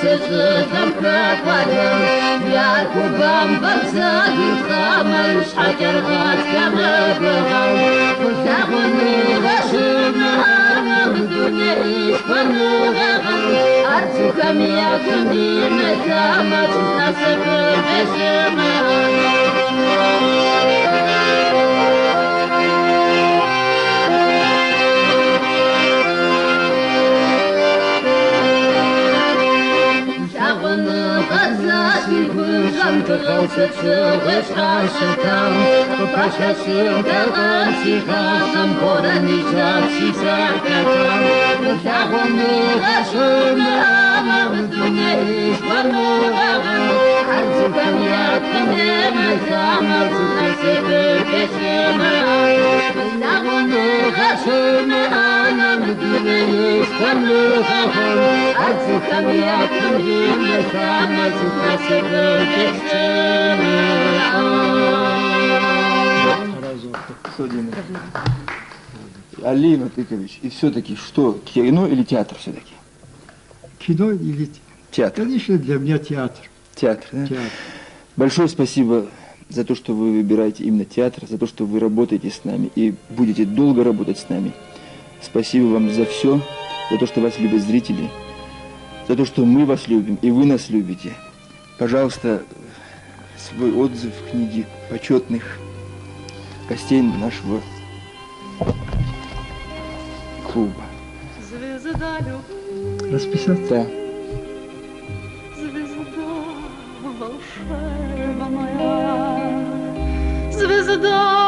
Щӏылъэм хэкӏуадэм, я гу бэмпӏэм зэгуитхъамэ, и щхьэкӏэр гъатхэ мыбыгъэм. Фӏылъагъуныгъэ щымыӏэмэ, мы дунеишхуэм Ар цӏыхухэм я гум имылъамэ, цӏыху насыпыфӏи щымыӏэ. Лъагъуныгъэр си гущӏэм дыгъэу сыт щыгъуи щхьэщытам, къыпэлъэщын дыгъэм си гъащӏэм борэни жьапщи зэхэтам. Лъагъуныгъэ щымыӏэмэ, мы дунеишхуэр мыгъэгъэн. Ар цӏыхухэм я гум имылъамэ, цӏыху насыпыфӏи щымыӏэ. Лъагъуныгъэ щымыӏэмэ, мы дунеишхуэр мыгъэгъэн. Ар цӏыхухэм я гум имылъамэ, цӏыху насыпыфӏи щымыӏэ. Судина. Али Батыкович, и все-таки что, кино или театр все-таки? Кино или театр? Конечно, для меня театр. Театр, да? Театр. Большое спасибо за то, что вы выбираете именно театр, за то, что вы работаете с нами и будете долго работать с нами. Спасибо вам за все, за то, что вас любят зрители, за то, что мы вас любим и вы нас любите. Пожалуйста, свой отзыв в книге почетных гостей нашего клуба. Звезда любви. Расписаться? Да. Звезда волшебная, звезда.